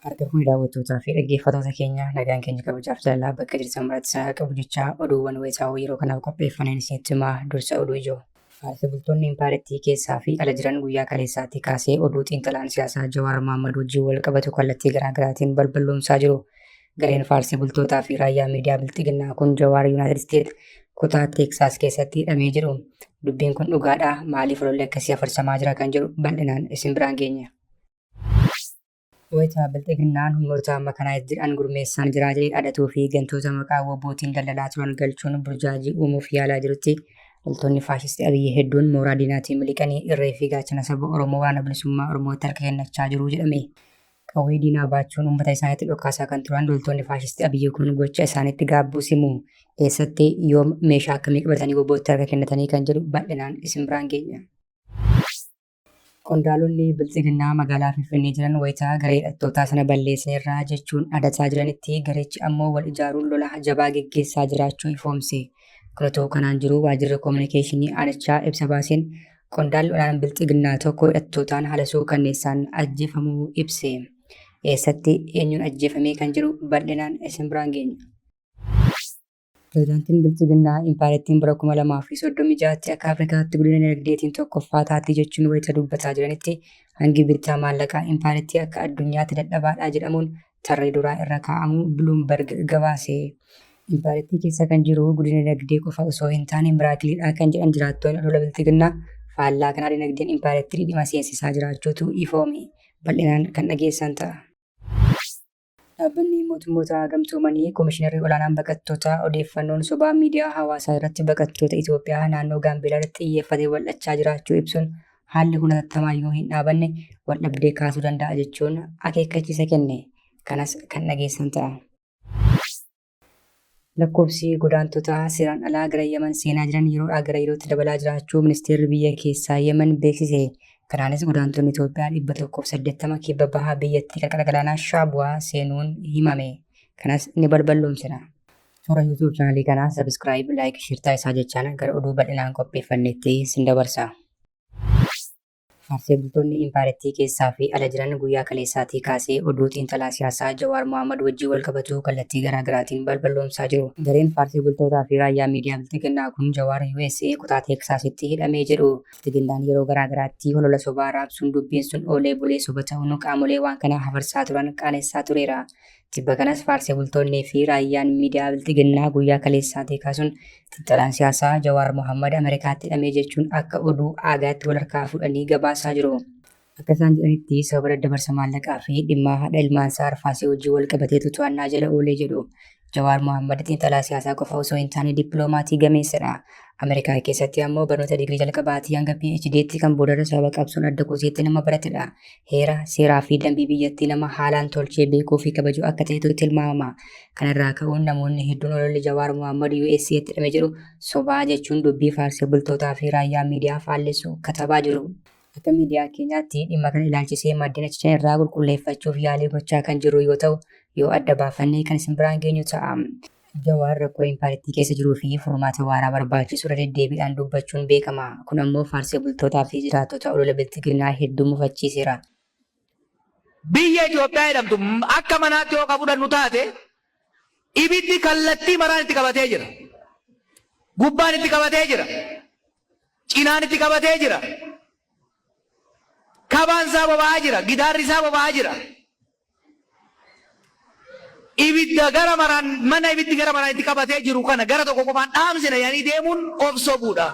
Harka fuune daawwattootaa fi dhaggeeffattoota keenya, nagaan keenya kabajaaf jaalalaa bakka jirtan maratti isin haa qabu jechaa, oduuwwan wayitaawoo yeroo kanaaf qopheeffanneen isinitti himaa. Dursa oduu ijoo. Faarse bultoonni impaayerattii keessaa fi ala jiran guyyaa kaleessaatii kaasee oduu xiinxalaan siyaasaa Jawaar Mahaammad wajjin wal qabatu kallattii garaa garaatiin balballoomsaa jiru. Gareen faarsee bultootaa fi raayyaa miidiyaa Bilxiginnaa kun Jawaar Yuunaayitid Isteet kutaa Teeksaas keessatti hidhamee jedhu. Dubbiin kun dhugaadhaa? Maaliif ololli akkasii afarsamaa jira kan jedhu bal'inaan isin biraan geenya. Wayita Bilxiginnaan humnoota makanaayizd jedhan gurmeessaan jira jedhee dhaadatuu fi gantoota maqaa WBOtiin daldalaa turan galchuun burjaajii uumuuf yaalaa jirutti, loltoonni faashisti Abiyyi hedduun mooraa diinaatii miliqanii irree fi gaachana saba Oromoo Waraana Bilisummaa Oromootti harka kennachaa jiru jedhame. Qawwee diinaa baachuun uummata isaaniitti dhokaasaa kan turan loltoonni faashisti Abiyyi kun gocha isaaniitti gaabbuu simu. Eessatti, yoom, meeshaa akkamii qabatanii WBOtti harka kennatanii kan jedhu bal'inaan isin biraan geenya. Qondaalonni Bilxiginnaa magaalaa Finfinnee jiran wayita garee hidhattootaa sana balleessineerra jechuun dhaadataa jiranitti, garechi ammoo wal ijaaruun lola jabaa geggeessaa jiraachuu ifoomse. Kun otoo kanaan jiruu, waajirri kominikeeshinii aanichaa ibsa baaseen qondaalli olaanaan Bilxiginnaa tokko hidhattootaan haala suukanneessaan ajjeefamuu ibse. Eessatti, eenyuun ajjeefame kan jedhu bal'inaan isin biraan geenya. Pirezidaantiin Bilxiginnaa impaayerattiin bara 2036tti akka Afrikaatti guddina dinagdeetiin tokkoffaa taati jechuun wayita dubbataa jiranitti, hangi bittaa maallaqaa impaayerattii akka addunyaatti dadhabaadha jedhamuun tarree duraa irra kaa'amuu Bloomberg gabaase. Impaayerattii keessa kan jiru guddina dinagdee qofa osoo hin taane miraakiliidha kan jedhan jiraattoonni olola Bilxiginnaa, faallaa kanaa dinagdeen impaayerattii dhidhima seensisaa jiraachuutu ifoome. Bal'inaan kan dhageessan ta'a. Dhaabbanni Mootummoota Gamtoomanii Komishinarri Olaanaan Baqattootaa odeeffannoon sobaa miidiyaa hawaasaa irratti baqattoota Itoophiyaa naannoo Gaambeellaa irratti xiyyeeffate bal'achaa jiraachuu ibsuun, haalli kun hatattamaan yoo hin dhaabanne waldhabdee kaasuu danda'a jechuun akeekkachiisa kenne. Kanas kan dhageessan ta'a. Lakkoofsi godaantota seeraan alaa gara Yaman seenaa jiran yeroodhaa gara yerootti dabalaa jiraachuu Ministeerri Biyya Keessaa Yemen beeksise. Kanaanis godaantonni Itoophiyaa 180 kibba baha biyyattii qarqara galaanaa Shaabuwaa seenuun himame. Kanas ni balballoomsina. Toora YouTube chaanalii kanaa subscribe, like, share taasisaa jechaan gara oduu bal'inaan qopheeffannetti sin dabarsa. Faarsee bultoonni impaayerattii keessaa fi ala jiran guyyaa kaleessaatii kaasee oduu xiinxalaa siyaasaa Jawaar Mohaammad wajjin wal qabatu kallattii garaa garaatiin balballoomsaa jiru. Gareen faarsee bultootaa fi raayyaa miidiyaa Bilxiginnaa kun Jawaar USA kutaa Teeksaasitti hidhamee jedhu. Bilxiginnaan yeroo garaa garaatti holola sobaa raabsuun dubbiin sun oolee bulee soba ta'uun qaamolee waan kana hafarsaa turan qaanessaa tureera. Tibba kanas faarsee bultoonnii fi raayyaan miidiyaa Bilxiginnaa guyyaa kaleessaatii kaasuun xiinxalaan siyaasaa Jawaar Mohaammad Ameerikaatti hidhamee jechuun akka oduu aagaatti wal harkaa fuudhanii gabaasaa jiru. Akka isaan jedhanitti, sababa daddabarsa maallaqaa fi dhimma haadha ilmaansaa Arfaasee wajjin wal qabateetu to'annaa jala oolee jedhu. Jawaar Mohaammad xiinxalaa siyaasaa qofa osoo hin taane dippiloomaatii gameessadha. Ameerikaa keessatti ammoo barnoota digirii jalqabaatii hanga PhD'tti kan boodarra sababa qabsoon adda kuteetti nama baratedha. Heera, seeraa fi dambii biyyattii nama haalaan tolchee beekuu fi kabaju akka ta'etu tilmaamama. Kanarraa ka'uun namoonni hedduun ololli Jawaar Mohaammad USA'tti hidhame jedhu sobaa jechuun dubbii faarsee bultootaa fi raayyaa miidiyaa faallessu katabaa jiru. Akka miidiyaa keenyaatti dhimma kana ilaalchisee maddeen achicha irraa qulqulleeffachuuf yaalii gochaa kan jirru yoo ta'u, yoo adda baafanne kan isin biraan geenyu ta'a. Jawaar rakkoo impaayerattii keessa jiruu fi furmaata waaraa barbaachisu irra deddeebiidhaan dubbachuun beekama. Kun ammoo faarsee bultootaa fi jiraattota olola Bilxiginnaa hedduu mufachiiseera. Biyya Itoophiyaa jedhamtu akka manaatti yoo ka fudhannu taate, ibiddi kallattii maraan itti qabatee jira. Gubbaan itti qabatee jira. Cinaan itti qabatee jira. Kabaan isaa boba'aa jira. Gidaarri isaa boba'aa jira. Ibidda gara maraan mana ibiddi gara maraan itti qabatee jiru kana gara tokko qofaan dhaamsina jedhanii deemuun of sobuudha.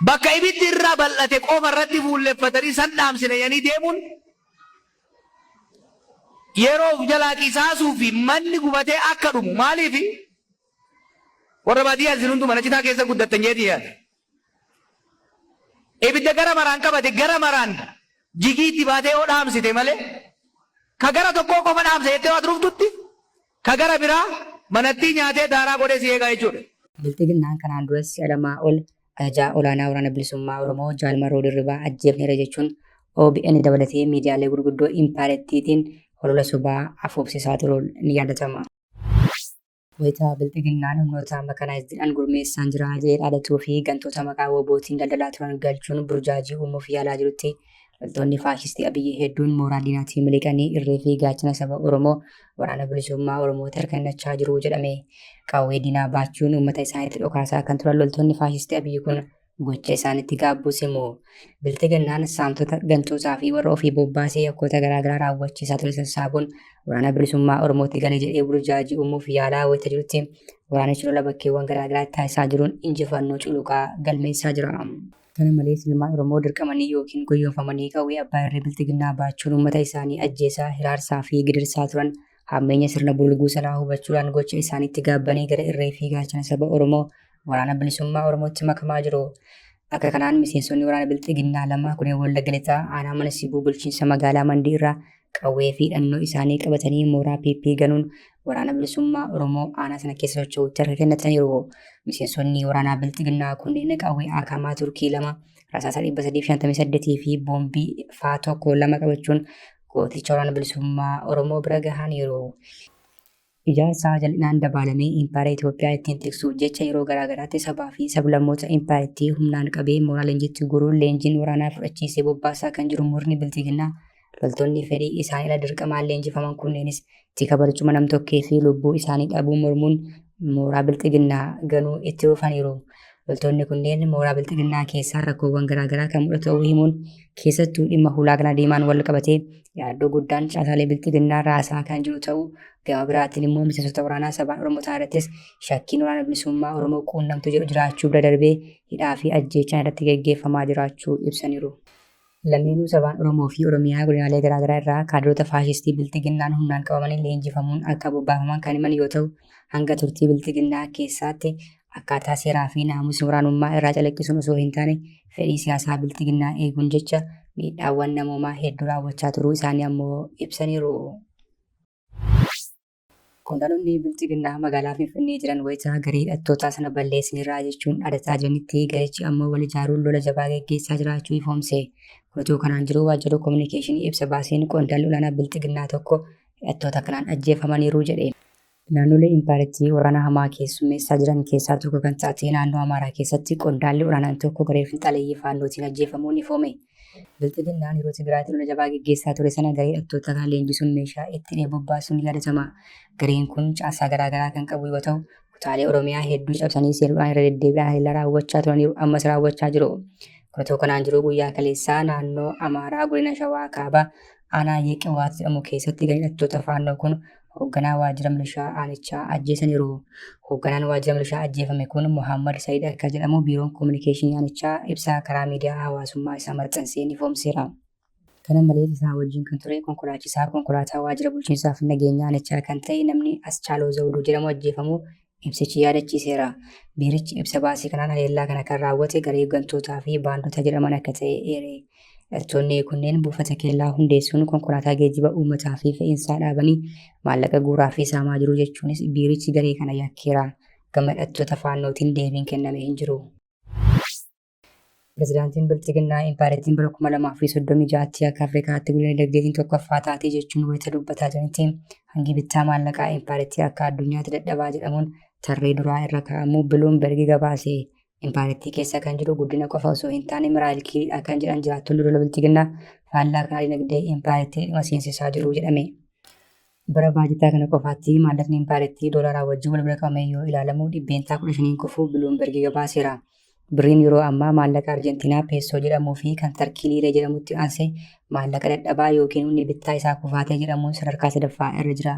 Bakka ibiddi irraa bal'ate qofa irratti fuulleffatanii san dhaamsina jedhanii deemuun yeroo of jalaa qisaasuu fi manni gubatee akka dhumu. Maaliif? Warra baadiyyaa isin hunduu mana citaa keessa guddattan jeetii yaada. Ibidda gara maraan qabate gara maraan jigii itti baatee yoo dhaamsite malee, ka gara tokkoo qofa dhaamsa jettee yoo ati dhuftutti ka gara biraa manattii nyaatee daaraa godhee si eegaa jechuudha. Bilxiginnaan kanaan duras si'a lamaa ol ajajaa olaanaa Waraana Bilisummaa Oromoo Jaal Marroo Dirribaa ajjeefneerra jechuun OBN dabalatee miidiyaalee gurguddoo impaayerattiitiin holola sobaa afuufsisaa turuun ni yaadatama. Wayita Bilxiginnaan humnoota makanaayizdiidhaan gurmeessaan jira jedhee dhaadatuu fi gantoota maqaa WBOtiin daldalaa turan galchuun burjaajii uumuuf yaalaa jirutti, Loltoonni faashistii Abiyyi hedduun mooraa diinaatii miliqanii irree fi gaachana saba Oromoo Waraana Bilisummaa Oromootti harka kennachaa jiru jedhame. Qawwee diinaa baachuun uummata isaaniitti dhokaasaa kan turan loltoonni faashistii Abiyyi kun gocha isaanitti gaabbuus himu. Bilxiginnaan saamtota, gantootaa fi warra ofii bobbaasee yakkoota garaagaraa raawwachiisaa ture sassaabuun Waraana Bilisummaa Oromootti gale jedhee burjaajii uumuuf yaalaa wayita jirutti waraanichi lola bakkeewwan garaagaraatti taasisaa jiruun injifannoo culuqaa galmeessaa jira. Kana malees ilmaan Oromoo dirqamanii yookiin goyyomfamanii qawwee abbaa irree Bilxiginnaa baachuun uummata isaanii ajjeesaa, hiraarsaa fi gidirsaa turan hammeenya sirna bulguu sanaa hubachuudhaan gocha isaaniitti gaabbanii gara irree fi gaachana saba Oromoo Waraana Bilisummaa Oromootti makamaa jiru. Akka kanaan miseensonni waraana Bilxiginnaa 2 godina Wallagga Lixaa aanaa Mana Sibuu bulchiinsa magaalaa Mandii irraa qawwee fi hidhannoo isaanii qabatanii mooraa PP ganuun Waraana Bilisummaa Oromoo aanaa sana keessa socho'utti harka kennataniiru. Miseensonni waraanaa Bilxiginnaa kunneen qawwee Akaamaa Turkii 2, rasaasa 358 fi boombii faa 1 2 qabachuun gooticha Waraana Bilisummaa Oromoo bira gahaniiru. Ijaarsa jal'inaan dabaalamee impaayera Itoophiyaa ittiin tiksuuf jecha yeroo garaa garaatti sabaa fi sablammoota impaayerattii humnaan qabee mooraa leenjiitti guuruun leenjiin waraanaa fudhachiisee bobbaasaa kan jiru murni Bilxiginnaa loltoonni fedhii isaanii ala dirqamaan leenjifaman kunneenis tika barcuma namtokkee fi lubbuu isaanii dhabuu mormuun mooraa Bilxiginnaa ganuu itti fufaniiru. Loltoonni kunneen mooraa Bilxiginnaa keessaa rakkoowwan garaa garaa kan mul'atu ta'uu himuun keessattuu dhimma hulaa galaana diimaan wal qabatee yaaddoo guddaan caasaalee Bilxiginnaa raasaa kan jiru ta'uu gama biraatiin immoo miseensota waraanaa sabaan Oromoo ta'an irrattis shakkiin waraana bilisummaa Oromoo quunnamtuu jedhu jiraachuu bira darbee hidhaa fi ajjeechaan irratti geggeeffamaa jiraachuu ibsaniiru. Lameenuu sabaan Oromoo fi Oromiyaa godinaalee garaa garaa irraa kaadiroota faashistii Bilxiginnaan humnaan qabamanii leenjifamuun akka bobbaafaman kan himan yoo ta'u, hanga turtii Bilxiginnaa keessaatti akkaataa seeraa fi naamusni waraanummaa irraa calaqqisuun osoo hin taane fedhii siyaasaa Bilxiginnaa eeguun jecha miidhaawwan namoomaa hedduu raawwachaa turuu isaanii ammoo ibsaniiru. Qondaalonni Bilxiginnaa magaalaa Finfinnee jiran wayita garee hidhattootaa sana balleessineerra jechuun dhaadataa jiranitti garichi ammoo wal ijaaruun lola jabaa geggeessaa jiraachuu ifoomse. Kun utuu kanaan jiruu waajjirri kominikeeshinii ibsa baaseen qondaalli olaanaa Bilxiginnaa tokko hidhattoota kanaan ajjeefamaniiru jedhe. Naannolee impaayerattii waraana hamaa keessummeessaa jiran keessaa tokko kan taate naannoo Amaaraa keessatti qondaalli olaanaan tokko garee finxaaleeyyii Faannootiin ajjeefamuun ifoome. Bilxiginnaan yeroo Tigraayitti lola jabaa geggeessaa ture sana garee hidhattoota kana leenjisuun meeshaa itti hidhee bobbaasuun ni yaadatama. Gareen kun caasaa garaa garaa kan qabu yoo ta'u, kutaalee Oromiyaa hedduu cabsanii seenuudhaan irra deddeebiidhaan haleellaa raawwachaa turaniiru, ammas raawwachaa jiru. Kun otoo kanaan jiruu guyyaa kaleessaa naannoo Amaaraa godina Shawaa Kaabaa aanaa Yeqiwaat jedhamu keessatti gareen hidhattoota Faannoo kun hoogganaa waajjira milishaa aanichaa ajjeesaniiru. Hoogganaan waajjira milishaa ajjeefame kun Mohaammad Sayid akka jedhamu biiroon kominikeeshinii aanichaa ibsa karaa miidiyaa hawaasummaa isaa maxxanseen ifoomseera. Kana malees isaa wajjin kan ture konkolaachisaa konkolaataa waajjira bulchiinsaa fi nageenyaa aanichaa kan ta'e namni Aschaaloo Zawuduu jedhamu ajjeefamuu ibsichi yaadachiiseera. Biirichi ibsa baasee kanaan haleellaa kana kan raawwate garee gantootaa fi baandota jedhaman akka ta'e eere. Hidhattoonni kunneen buufata kellaa hundeessuun konkolaataa geejjiba uummataa fi fe'iinsaa dhaabanii maallaqa guuraa fi saamaa jiru jechuunis biirichi garee kana yakkeera. Gama hidhattoota Faannootiin deebiin kenname hin jiru. Pirezidaantiin Bilxiginnaa Impaayerattiin bara 2036tti akka Afrikaatti guddina dinagdeetiin tokkoffaa taatee jechuun wayita dubbataa jiranitti hangi bittaa maallaqaa Impaayerattii akka addunyaatti dadhabaa jedhamuun tarree duraa irra kaa'amuu Biluumbergi gabaase. Impaayerattii keessa kan jiru guddina qofa osoo hin taane miraayilkiidha kan jedhan jiraattonni lola Bilxiginnaa faallaa kanaa dinagdee Impaayerattii dhuma seensisaa jiru jedhame. Bara baajataa kana qofaatti maallaqni impaayerattii doolaaraa wajjin wal bira qabamee yoo ilaalamu %15n kufuu Biluumbergi gabaaseera. Birriin yeroo ammaa maallaqa Arjentiinaa Peessoo jedhamuu fi kan Tarkii Liiree jedhamutti aansee maallaqa dadhabaa yookiin humni bittaa isaa kufaa ta'e jedhamuun sadarkaa sadaffaa irra jira.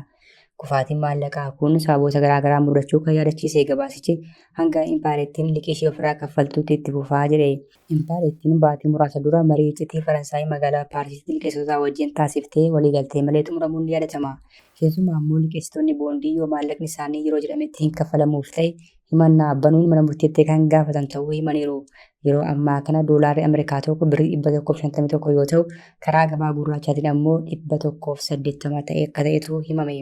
Kufaatiin maallaqaa kun sababoota garaa garaa mudachuu kan yaadachiise gabaasichi hanga impaayerattiin liqii ishee ofirraa kaffaltutti itti fufaa jedhe. Impaayerattiin baatii muraasa dura marii iccitii Faransaay magaalaa Paarisitti liqeessitoota wajjin taasiftee waliigaltee malee xumuramuun ni yaadatama. Keessumaa ammoo liqeessitoonni boondii yoo maallaqni isaanii yeroo jedhametti hin kaffalamuuf ta'e himannaa banuun mana murtiitti kan gaafatan ta'uu himaniiru. Yeroo ammaa kana doolaarri Ameerikaa tokko birrii 151 yoo ta'u, karaa gabaa gurraachaatiin ammoo 180 ta'e akka ta'etu himame.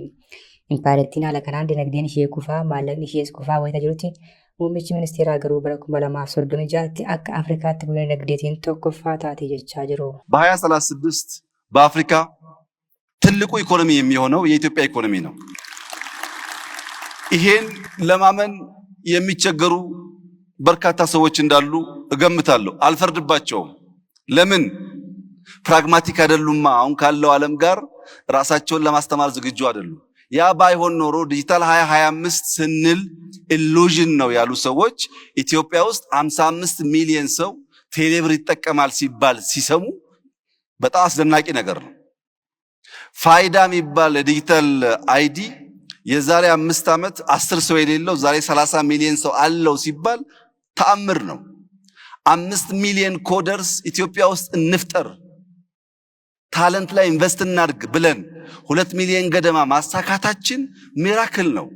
Impaayerattiin haala kanaan dinagdeen ishee kufaa, maallaqni ishees kufaa wayita jirutti Muummichi ministeeraa garuu bara 2036tti akka Afrikaatti guddina dinagdeetiin tokkoffaa taati jechaa jiru. በ2036 በአፍሪካ ትልቁ ኢኮኖሚ የሚሆነው የኢትዮጵያ ኢኮኖሚ ነው። ይሄን ለማመን የሚቸገሩ በርካታ ሰዎች እንዳሉ እገምታለሁ። አልፈርድባቸውም። ለምን? Pragmatic አይደሉማ። አሁን ካለው ዓለም ጋር ራሳቸውን ለማስተማር ዝግጁ አይደሉም። ያ ባይሆን ኖሮ ዲጂታል 2025 ስንል illusion ነው ያሉ ሰዎች ኢትዮጵያ ውስጥ 55 ሚሊዮን ሰው ቴሌብር ይጠቀማል ሲባል ሲሰሙ በጣም አስደናቂ ነገር ነው። ፋይዳ የሚባል የ digital ID የዛሬ 5 ዓመት 10 ሰው የሌለው ዛሬ 30 ሚሊዮን ሰው አለው ሲባል ተአምር ነው። 5 ሚሊዮን coders ኢትዮጵያ ውስጥ እንፍጠር፣ talent ላይ invest እናድርግ ብለን 2 ሚሊዮን ገደማ ማሳካታችን miracle ነው።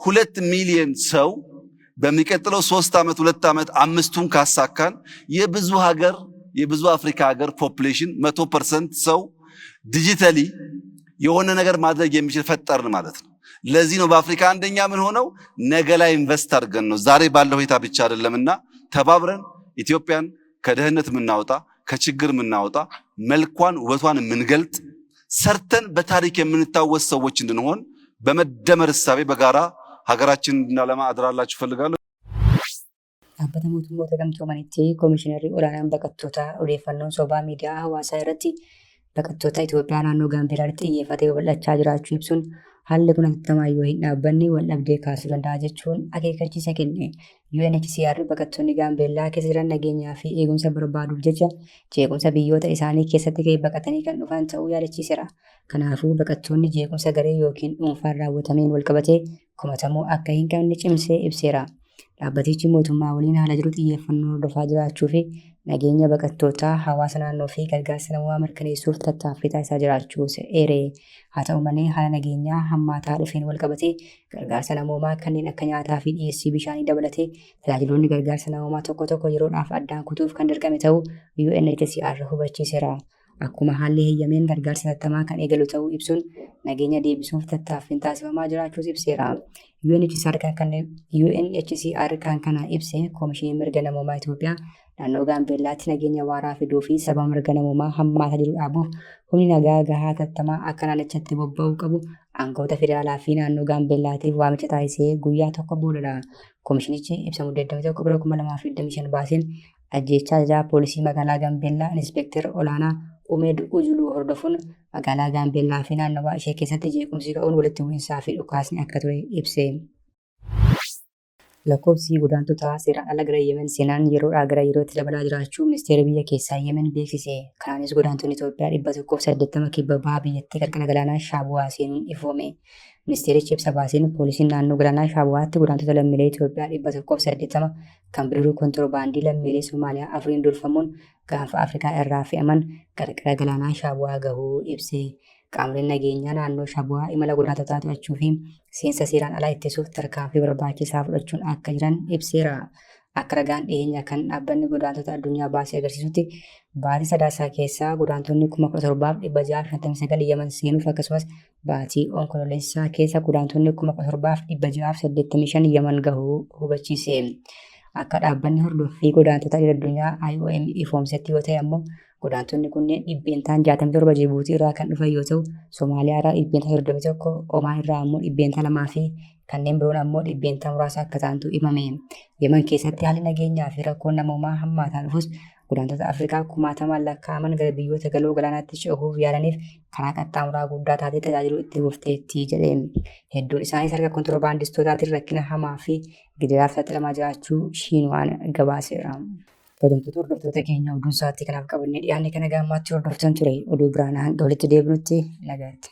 2 ሚሊዮን ሰው በሚቀጥለው 3 ዓመት፣ 2 ዓመት አምስቱን ካሳካን የብዙ ሀገር፣ የብዙ አፍሪካ ሀገር population 100% ሰው digitally የሆነ ነገር ማድረግ የሚችል ፈጠርን ማለት ነው። ለዚህ ነው በአፍሪካ አንደኛ የምንሆነው። ነገ ላይ invest አድርገን ነው፣ ዛሬ ባለው ሁኔታ ብቻ አይደለምና ተባብረን ኢትዮጵያን ከድህነት የምናወጣ፣ ከችግር የምናወጣ፣ መልኳን ውበቷን የምንገልጥ፣ ሰርተን በታሪክ የምንታወስ ሰዎች እንድንሆን በመደመር እሳቤ በጋራ ሀገራችንን እንድናለማ አደራ ልላችሁ እፈልጋለሁ። Dhaabbata Mootummoota Gamtoomanitti Koomishinarri Olaanaan Baqattootaa odeeffannoon sobaa miidiyaa hawaasaa irratti baqattoota Itoophiyaa naannoo Gaambeellaatti xiyyeeffatee babal'achaa jiraachuu ibsuun, haalli kun hatattamaan yoo hin dhaabbanne wal dhabdee kaasuu danda'a jechuun akeekkachiisa kenne. UNHCR baqattoonni Gaambeellaa keessa jiran nageenyaa fi eegumsa barbaaduuf jecha jeequmsa biyyoota isaanii keessatti ka'e baqatanii kan dhufan ta'uu yaadachiiseera. Kanaafuu baqattoonni jeequmsa garee yookiin dhuunfaan raawwatameen walqabatee komatamuu akka hin qabne cimsee ibseera. Dhaabbatichi mootummaa waliin haala jiru xiyyeeffannoo hordofaa jiraachuu fi nageenya baqattootaa, hawaasa naannoo fi gargaarsa namoomaa mirkaneessuuf tattaaffii taasisaa jiraachuu eere. Haa ta'u malee, haala nageenyaa hammaataa dhufeen walqabatee gargaarsa namoomaa kanneen akka nyaataa fi dhiyeessii bishaanii dabalatee tajaajiloonni gargaarsa namoomaa tokko tokko yeroodhaaf addaan kutuuf kan dirqame ta'uu UNHCR hubachiiseera. Akkuma haalli heeyyameen gargaarsa hatattamaa kan eegalu ta'uu ibsuun, nageenya deebisuuf tattaaffiin taasifamaa jiraachuus ibseera. UNHCR kan kana ibse Koomishinii Mirga Namoomaa Itoophiyaa naannoo Gaambeellaatti nageenya waaraa fiduu fi saba mirga namoomaa hammaataa jiru dhaabuuf humni nagaa gahaa hatattamaa akka naannichatti bobba'uu qabu aangawoota federaalaa fi naannoo Gaambeellaatiif waamicha taasisee guyyaa tokko boodadha. Koomishinichi ibsa Muddee 21 bara 2025 baaseen ajjeechaa ajajaa poolisii magaalaa Gaambeellaa Inispeektar Olaanaa Umeed Ujuluu hordofuun magaalaa Gaambeellaa fi naannawaa ishee keessatti jeequmsi ka'uun walitti bu'iinsaa fi dhukaasni akka ture ibse. Lakkoofsi godaantota seeraan ala gara Yemen seenan yeroodhaa gara yerootti dabalaa jiraachuu ministeerri biyya keessaa Yemen beeksise. Kanaanis godaantonni Itoophiyaa 180 kibba baha biyyattii qarqara galaanaa Shaabuwaa seenuun ifoome. Ministeerichi ibsa baaseen poolisiin naannoo galaanaa Shaabuwaatti godaantota lammiilee Itoophiyaa 180 kan bidiruu kontiroobaandii lammiilee Somaaliyaa afuriin durfamuun Gaanfa Afrikaa irraa fe'aman qarqara galaanaa Shaabuwaa gahuu ibse. Qaamoleen nageenyaa naannoo Shabuwaa imala godaantotaa to'achuu fi seensa seeraan alaa ittisuuf tarkaanfii barbaachisaa fudhachuun akka jiran ibseera. Akka ragaan dhiyeenya kan Dhaabbanni Godaantota Addunyaa baasee agarsiisutti, baatii Sadaasaa keessa godaantonni 17,659 Yaman seenuuf, akkasumas baatii Onkololeessaa keessa godaantonni 17,685 Yaman gahuu hubachiise. Akka Dhaabbanni Hordoffii Godaantota Idil-addunyaa IOM ifoomsetti yoo ta'e ammoo, godaantonni kunneen dhibbeentaan 67 Jibuutii irraa kan dhufan yoo ta'u, Somaaliyaa irraa 31%, Omaan irraa ammoo 2% fi kanneen biroon ammoo dhibbeentaa muraasa akka ta'antu himame. Yemen keessatti haalli nageenyaa fi rakkoon namoomaa hammaataa dhufus, godaantota Afrikaa kumaatamaan lakkaa'aman gara biyyoota Galoo Galaanaatti cehuuf yaalaniif karaa qaxxaamuraa guddaa taatee tajaajiluu itti fufteetti jedhe. Hedduun isaaniis harka kontiroobaandistootaatiin rakkina hamaa fi gidiraaf saaxilamaa jiraachuu Shiinuwaan gabaaseera. Kabajamtoota hordoftoota keenya, oduun sa'aatii kanaaf qabannee dhiyaanne kana gaammaatti hordoftan ture. Oduu biraan hanga walitti deebinutti nagaatti.